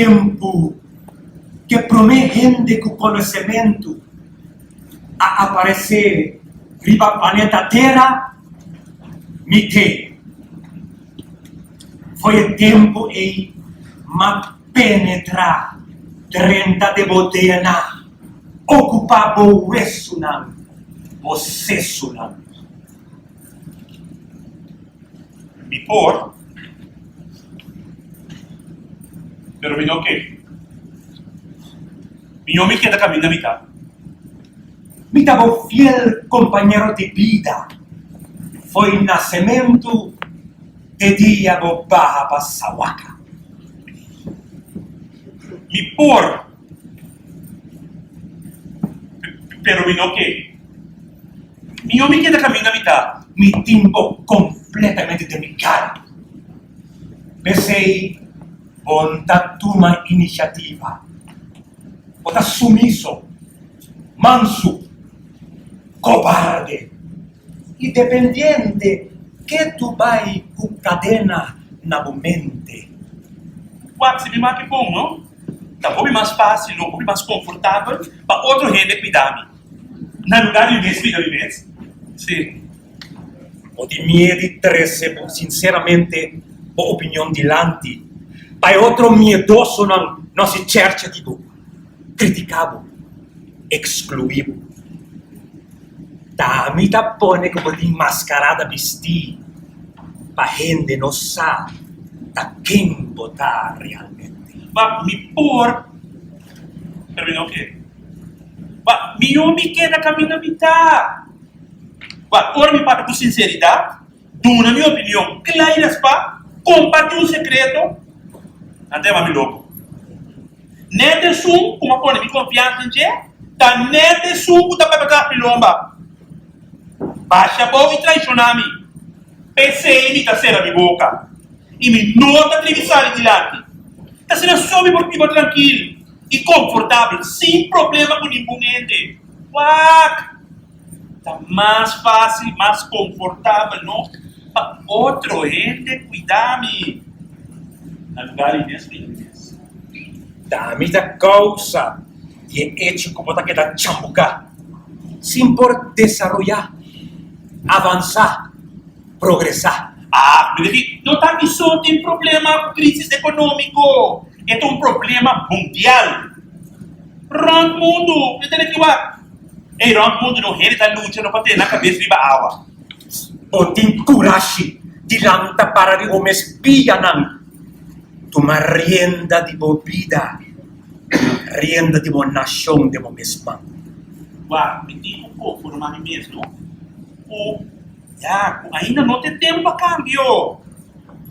Tempu ku e promé hende ku konosementu a aparesé riba planeta Tera, mi te. Fo'i e tempu ei m'a penetrá drenta den bo DNA, okupá bo wesunan, bo sesunan. Mi por, pero mi no ke. Mihó mi keda kaminda mi ta. Mi ta bo fiel kompañero di bida fo'i nasementu te dia bo baha pa sawaka. Mi por, pero mi no ke. Mihó mi keda kaminda mi ta. Mi tin bo kompletamente den mi kara. P'esei bo no ta tuma inisiativa. Bo ta sumiso, mansu, kobarde i dependiente ke tu bai ku kadena na bo mente. Wak, si mi maki bon, no? Ta hopi mas fásil, no? Hopi mas konfortabel pa otro hende kuida mi. Na lugar di mi mes cuida mi mes. Sí. Bo tin miedu di trece bo sinceramente bo opinion dilanti pa e otro miedosonan no haci chercha di bo, critica bo, exclui bo. Ta mi ta pone cu bo tin mascarada bisti pa hende no sa ta ken bo ta realmente. Ma mi por, pero mi no ke. Pa mihó mi keda kaminda mi ta. Pa ora mi papia ku sinseridat, duna mi opinion kla i raspá, kompartí un sekreto, nan ta yama mi loko. Nèt esun ku mi a pone mi konfiansa den dje, ta nèt esun ku ta papia tras mi lomba. Basha abou i traishoná mi. P'esei mi ta sera mi boka i mi no ta tribi sali dilanti. Ta asina so mi por biba trankil i konfortabel sin problema ku ningun hende. Wak! Ta mas fásil, mas konfortabel no pa otro hende kuida mi na lugar di mes kuida mi mes. Ta mi ta kousa di e echo ku bo ta keda chambuká sin por desaroyá, avansá, progresá. Ah, mi di, no ta mi so tin problema ku krisis ekonómiko, e ta un problema mundial. Rònt mundu, mi tene ki wak. Ey, rònt mundu no hende ta lucha no pa tene nan kabes riba awa. Bo tin kurashi di lanta para riba bo mes pianan, tuma rienda di bo bida. Rienda di bo nashon den bo mes man. Wak, mi tin ku konformá mi mes, no? Ku, ya, ku ainda no ta e tempu pa kambio.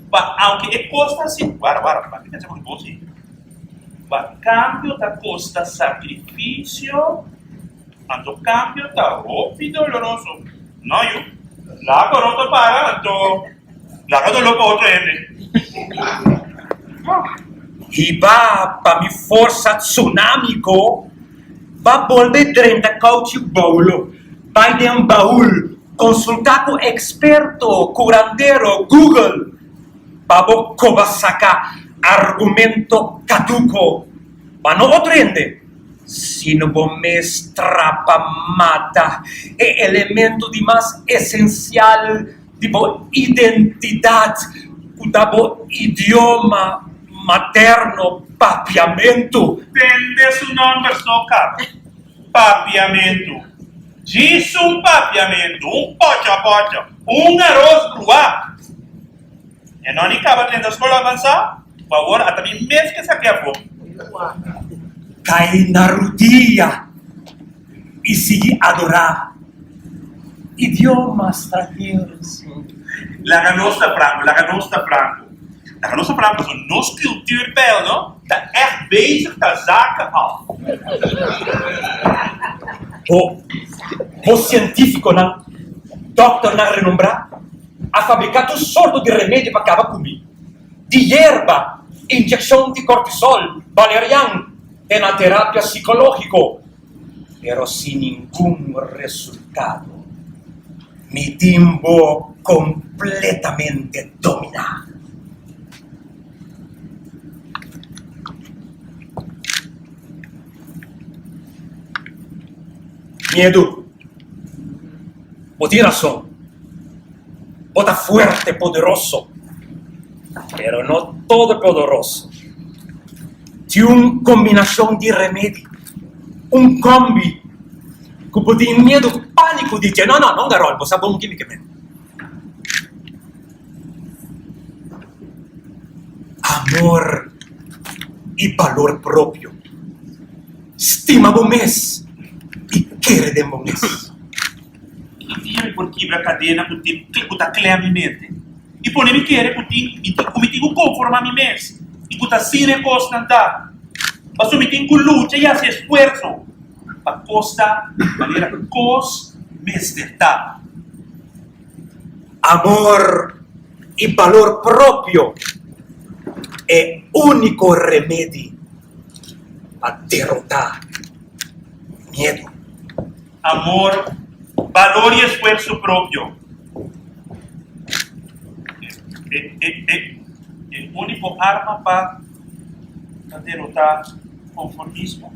Pa, aunke e kos ta así, wara, wara, pa mi pensa ku bo si. Pa kambio ta kosta sakrifisio, anto kambio ta hopi doloroso. No, yu, laga oro ta para, anto laga doló pa otro hende. Hiba pa mi forsa tsunamiko pa bolbe drenta kouchi boulo, bai den baul, konsultá ku eksperto, kurandero, Google, pa bo koba saka argumento kaduko pa no otro hende, sino bo mes trapa mata e elemento di mas esensial di bo identidat ku ta bo idioma materno, papiamentu. Tende su nomber so kaba. Papiamentu. Djis un papiamentu, un pocha pocha, un aros bruá. E no ni kaba drenta skol avansá, ku awor ata mi mes ke sak'é afó. Kai na rudia i sigui adorá idioma stranhero. Laga nos ta franco, laga nos ta franco. Laga nos ta franco pasobra nos cultuurpeil no ta echt bezig ta zaken af. Bo, bo científiconan, dokternan renombrá, a fabriká tur sorto di remedio pa kaba ku mi, di yerba, inyekshon di kortisol, valerian, te na terapia sikológiko, pero sin ningun resultado. Mi tin bo kompletamente dominá. Miedu, bo tin rason. Bo ta fuerte, poderoso, pero no todopoderoso. Tin un kombinashon di remedi, un kombi ku bo tin miedu, pániko di dje. No, no, no Garol, bo sa bon ki mi ke men. Amor i balor propio. Stima bo mes i kere den bo mes. Ki dia mi por kibra kadena ku tin ku ta klea mi mente i pone mi kere ku tin mi tin ku mi tin ku konformá mi mes i ku ta asina e kosnan ta? Pasobra mi tin ku lucha i hasi esfuerso pa kos ta manera kos mester ta. Amor i balor propio e úniko remedi pa derotá miedu. Amor, balor i esfuerso propio. E, e, e, e úniko arma pa derotá konformismo.